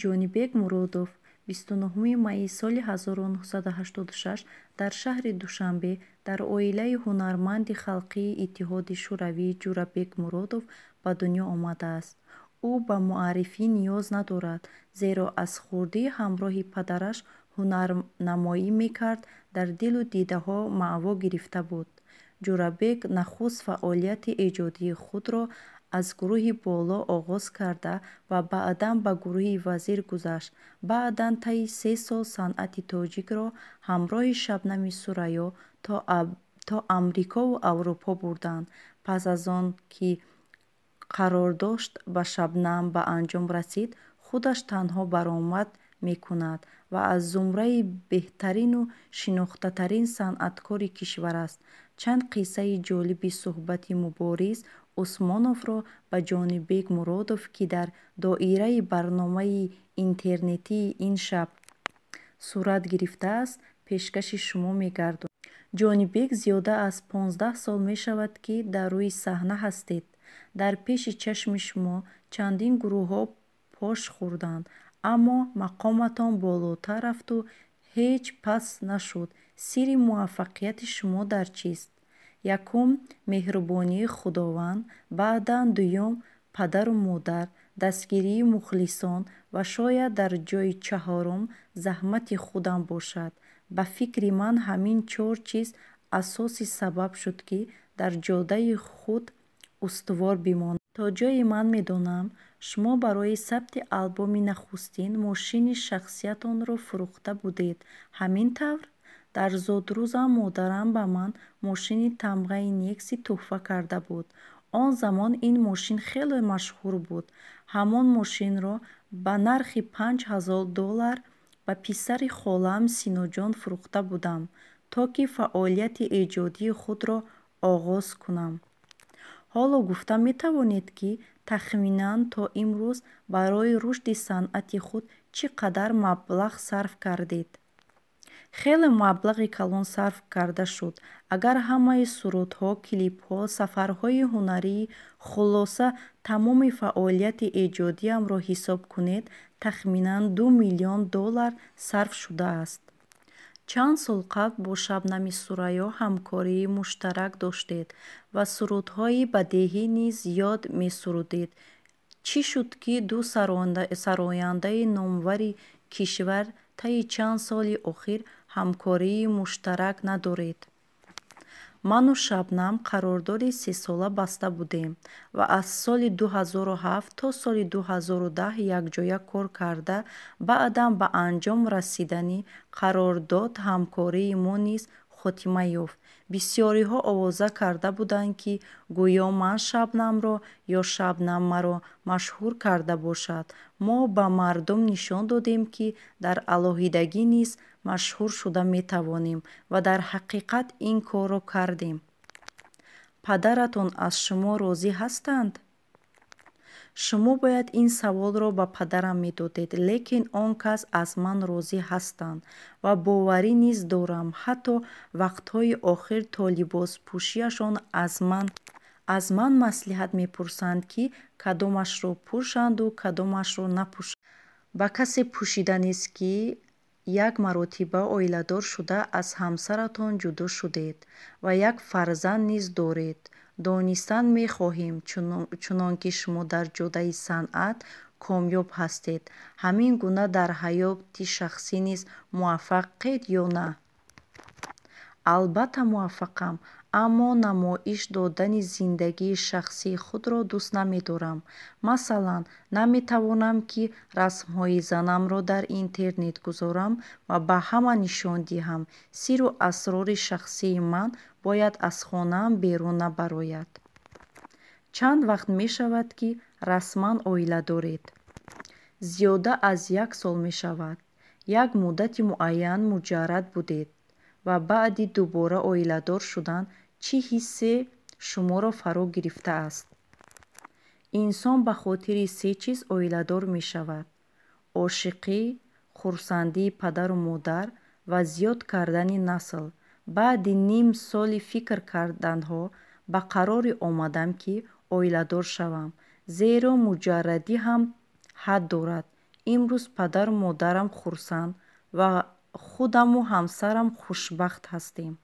Ҷонибек Муродов 29 майи соли 1986 дар шаҳри Душанбе дар оилаи ҳунарманди халқии Иттиҳоди Шӯравӣ Ҷӯрабек Муродов ба дунё омадааст. Ӯ ба муаррифӣ ниёз надорад, зеро аз хурдӣ ҳамроҳи падараш ҳунарнамоӣ мекард, дар дилу дидаҳо маъво гирифта буд. Ҷӯрабек нахуст фаъолияти эҷодии худро аз гурӯҳи Боло оғоз карда ва баъдан ба гурӯҳи Вазир гузашт. Баъдан таи 3 сол санъати тоҷикро ҳамроҳи Шабнами Сурайё то Амрикову Аврупо бурданд. Пас аз он ки қарордодаш ба Шабнам ба анҷом расид, худаш танҳо баромад мекунад ва аз зумраи беҳтарину шинохтатарин санъаткори кишвар аст. Чанд қиссаи ҷолиби суҳбати Мубориз Усмоновро ба Ҷонибек Муродов, ки дар доираи барномаи интернетии ин шаб сурат гирифтааст, пешкаши шумо мегардонем. Ҷонибек, зиёда аз 15 сол мешавад, ки дар рӯи саҳна ҳастед. Дар пеши чашми шумо чандин гурӯҳҳо пош хӯрданд, аммо мақоматон болотар рафту ҳеҷ паст нашуд. Сирри муваффақияти шумо дар чист? Якум, меҳрубонии Худованд, баъдан дуюм, падару модар, дастгирии мухлисон ва шояд дар ҷойи чаҳорум заҳмати худам бошад. Ба фикри ман, ҳамин чор чиз асоси сабаб шуд, ки дар ҷодаи худ устувор бимонам. То ҷое ман медонам, шумо барои сабти албоми нахустин мошини шахсиятонро фурӯхта будед. Ҳамин тавр? Дар зодрӯзам модарам ба ман мошини тамғаи Нексия тӯҳфа карда буд. Он замон ин мошин хеле машҳур буд. Ҳамон мошинро ба нархи 5000 доллар ба писари холаам Синоҷон фурӯхта будам, то ки фаъолияти эҷодии худро оғоз кунам. Ҳоло гуфта метавонед, ки тахминан то имрӯз барои рушди санъати худ чӣ қадар маблағ сарф кардед? Хеле маблағи калон сарф карда шуд. Агар ҳамаи сурудҳо, клипҳо, сафарҳои ҳунарӣ, хулоса, тамоми фаъолияти эҷодиамро ҳисоб кунед, тахминан 2 миллион доллар сарф шудааст. Чанд сол қабл бо Шабнами Сурайё ҳамкории муштарак доштед ва сурудҳои бадеҳӣ низ зиёд месурудед. Чӣ шуд, ки ду сарояндаи номвари кишвар таи чанд соли охир ҳамкории муштарак надоред? Ману Шабнам қарордоди сесола баста будем ва аз соли 2007 то соли 2010 якҷоя кор карда, баъдан ба анҷом расидани қарордод ҳамкории мо низ хотима ёфт. Бисёриҳо овоза карда буданд, ки гӯё ман Шабнамро ё Шабнам маро машҳур карда бошад. Мо ба мардум нишон додем, ки дар алоҳидагӣ низ машҳур шуда метавонем ва дар ҳақиқат ин корро кардем. Падаратон аз шумо розӣ ҳастанд? Шумо бояд ин саволро ба падарам медодед, лекин он кас аз ман розӣ ҳастанд ва боварӣ низ дорам. Ҳатто вақтҳои охир то либоспӯшиашон аз ман маслиҳат мепурсанд, ки кадомашро пӯшанду кадомашро напӯшанд. Ба касе пӯшида нест, ки як маротиба оиладор шуда, аз ҳамсаратон ҷудо шудед ва як фарзанд низ доред. Донистан мехоҳем, чунон ки шумо дар ҷодаи санъат комёб ҳастед, ҳамин гуна дар ҳаёти шахсӣ низ муваффақед ё на? Албатта, муваффақам, аммо намоиш додани зиндагии шахсии худро дӯст намедорам. Масалан, наметавонам, ки расмҳои занамро дар интернет гузорам ва ба ҳама нишон диҳам. Сирру асрори шахсии ман бояд аз хонаам берун набарояд. Чанд вақт мешавад, ки расман оиладоред? Зиёда аз як сол мешавад. Як муддати муайян муҷаррад будед ва баъди дубора оиладор шудан чӣ ҳиссе шуморо фаро гирифтааст? Инсон ба хотири се чиз оиладор мешавад: ошиқӣ, хурсандии падару модар ва зиёд кардани насл. Баъди ним соли фикр карданҳо ба қароре омадам, ки оиладор шавам, зеро муҷаррадӣ ҳам ҳад дорад. Имрӯз падару модарам хурсанд ва худаму ҳамсарам хушбахт ҳастем.